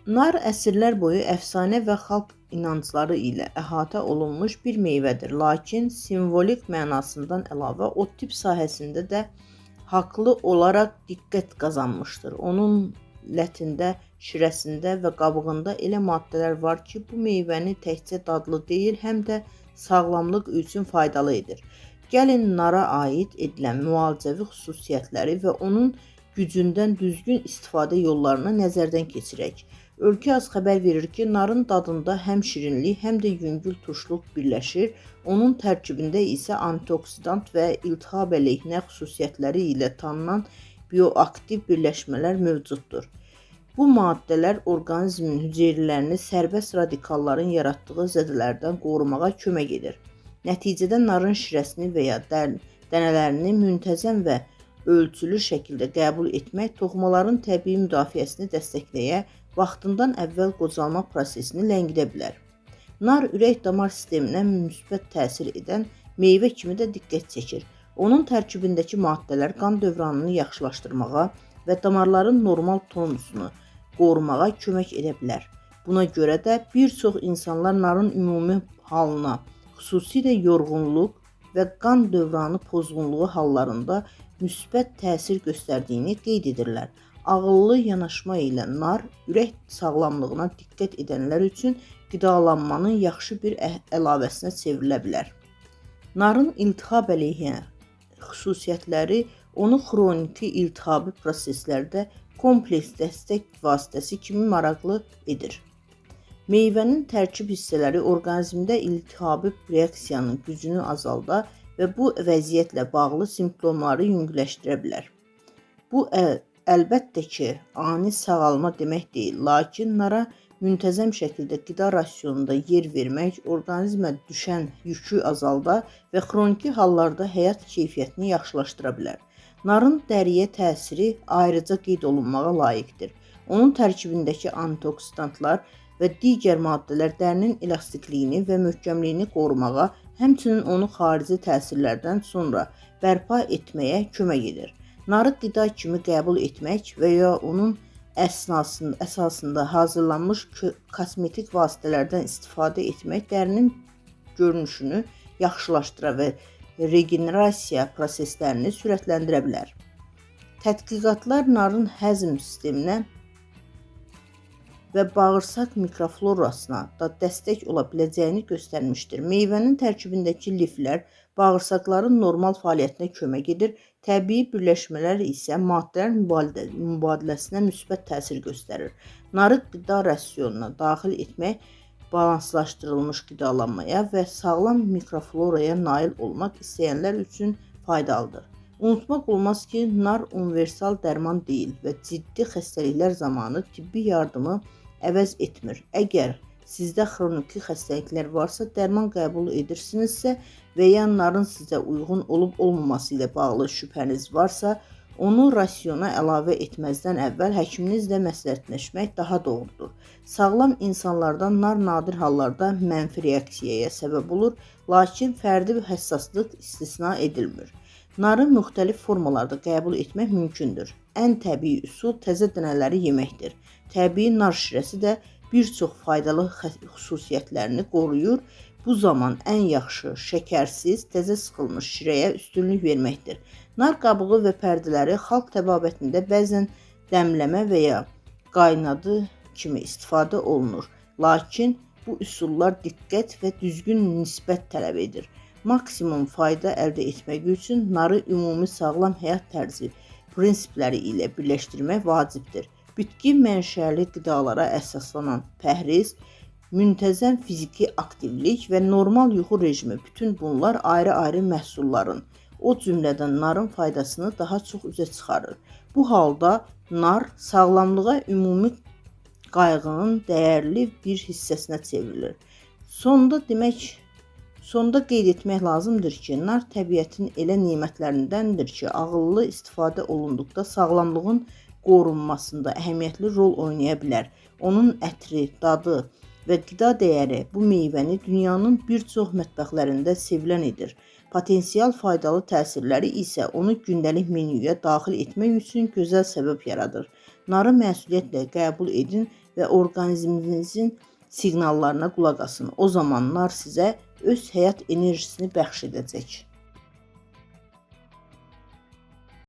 Nar əsrlər boyu əfsanə və xalq inancları ilə əhatə olunmuş bir meyvədir. Lakin simvolik mənasından əlavə o tibb sahəsində də haqlı olaraq diqqət qazanmışdır. Onun lətində, şirəsində və qabığında elə maddələr var ki, bu meyvəni təkcə dadlı deyil, həm də sağlamlıq üçün faydalı edir. Gəlin nara aid edilən müalicəvi xüsusiyyətləri və onun gücündən düzgün istifadə yollarını nəzərdən keçirək. Ölkə az xəbər verir ki, narın dadında həm şirinlik, həm də yüngül turşluq birləşir. Onun tərkibində isə antioksidant və iltihab əleyhinə xüsusiyyətləri ilə tanınan bioaktiv birləşmələr mövcuddur. Bu maddələr orqanizmin hüceyrələrini sərbəst radikalların yaratdığı zədələrdən qorumağa kömək edir. Nəticədə narın şirəsini və ya dənələrini müntəzəm və ölçülü şəkildə qəbul etmək toxumaların təbii müdafiəsini dəstəkləyə, vaxtından əvvəl qocalma prosesini ləngidə bilər. Nar ürək-damar sisteminə müsbət təsir edən meyvə kimi də diqqət çəkir. Onun tərkibindəki maddələr qan dövranını yaxşılaşdırmağa və damarların normal tonusunu qorumağa kömək edə bilər. Buna görə də bir çox insanlar narın ümumi halına, xüsusilə yorğunluq və qan dövranı pozğunluğu hallarında müsbət təsir göstərdiyini qeyd edirlər. Ağıllı yanaşma ilə nar ürək sağlamlığına diqqət edənlər üçün qidalanmanın yaxşı bir əlavəsinə çevrilə bilər. Narın iltihab əleyhinə xüsusiyyətləri onu xroniki iltihabi proseslərdə kompleks dəstək vasitəsi kimi maraqlı edir. Meyvənin tərkib hissələri orqanizmdə iltihabi reaksiyanın gücünü azalda və bu vəziyyətlə bağlı simptomları yüngülləşdirə bilər. Bu əlbəttə ki, ani sağalma demək deyil, lakin nara müntəzəm şəkildə qida rasionunda yer vermək orqanizmə düşən yükü azalda və xroniki hallarda həyat keyfiyyətini yaxşılaşdıra bilər. Narın dəriyə təsiri ayrıca qeyd olunmağa layiqdir. Onun tərkibindəki antioksidantlar və digər maddələr dərinin elastikliyini və möhkəmliyini qorumağa, həmçinin onu xarici təsirlərdən sonra bərpa etməyə kömək edir. Narı qida kimi qəbul etmək və ya onun əsasında hazırlanmış kosmetik vasitələrdən istifadə etmək dərinin görünüşünü yaxşılaşdıra və regenerasiya proseslərini sürətləndirə bilər. Tədqiqatlar narın həzm sisteminə və bağırsaq mikroflorasına da dəstək ola biləcəyini göstərmişdir. Meyvənin tərkibindəki liflər bağırsaqların normal fəaliyyətinə kömək edir, təbii birləşmələr isə maddələrin mübadiləsinə müsbət təsir göstərir. Narı qida rasionuna daxil etmək balanslaşdırılmış qidalanmaya və sağlam mikrofloraya nail olmaq istəyənlər üçün faydalıdır. Unutmaq olmaz ki, nar universal dərman deyil və ciddi xəstəliklər zamanı tibbi yardımı əvəz etmir. Əgər sizdə xroniki xəstəliklər varsa, dərman qəbul edirsinizsə və ya narın sizə uyğun olub olmaması ilə bağlı şübhəniz varsa, onu rasiona əlavə etməzdən əvvəl həkiminizlə məsləhətləşmək daha doğrudur. Sağlam insanlarda nar nadir hallarda mənfi reaksiyaya səbəb olur, lakin fərdi həssaslıq istisna edilmir. Narı müxtəlif formalarda qəbul etmək mümkündür. Ən təbii üsul təzə dənələri yeməkdir. Təbii nar şirəsi də bir çox faydalı xüsusiyyətlərini qoruyur. Bu zaman ən yaxşı şəkərsiz, təzə sıxılmış şirəyə üstünlük verməkdir. Nar qabığı və pərdələri xalq təbabətində bəzən dəmləmə və ya qaynadı kimi istifadə olunur. Lakin bu üsullar diqqət və düzgün nisbət tələb edir. Maksimum fayda əldə etmək üçün narı ümumi sağlam həyat tərzi prinsipləri ilə birləşdirmək vacibdir. Bitki mənşəli qidalara əsaslanan pəhriz, müntəzəm fiziki aktivlik və normal yuxu rejimi bütün bunlar ayrı-ayrı məhsulların, o cümlədən narın faydasını daha çox üzə çıxarır. Bu halda nar sağlamlığa ümumi qayğının dəyərli bir hissəsinə çevrilir. Sonda qeyd etmək lazımdır ki, nar təbiətin elə nemətlərindəndir ki, ağıllı istifadə olunduqda sağlamlığın qorunmasında əhəmiyyətli rol oynaya bilər. Onun ətri, dadı və qida dəyəri bu meyvəni dünyanın bir çox mətbəxlərində sevilən edir. Potensial faydalı təsirləri isə onu gündəlik menyuya daxil etmək üçün gözəl səbəb yaradır. Narı məsuliyyətlə qəbul edin və orqanizminizin siqnallarına qulaq asın. O zaman nar sizə öz həyat enerjisini bəxş edəcək.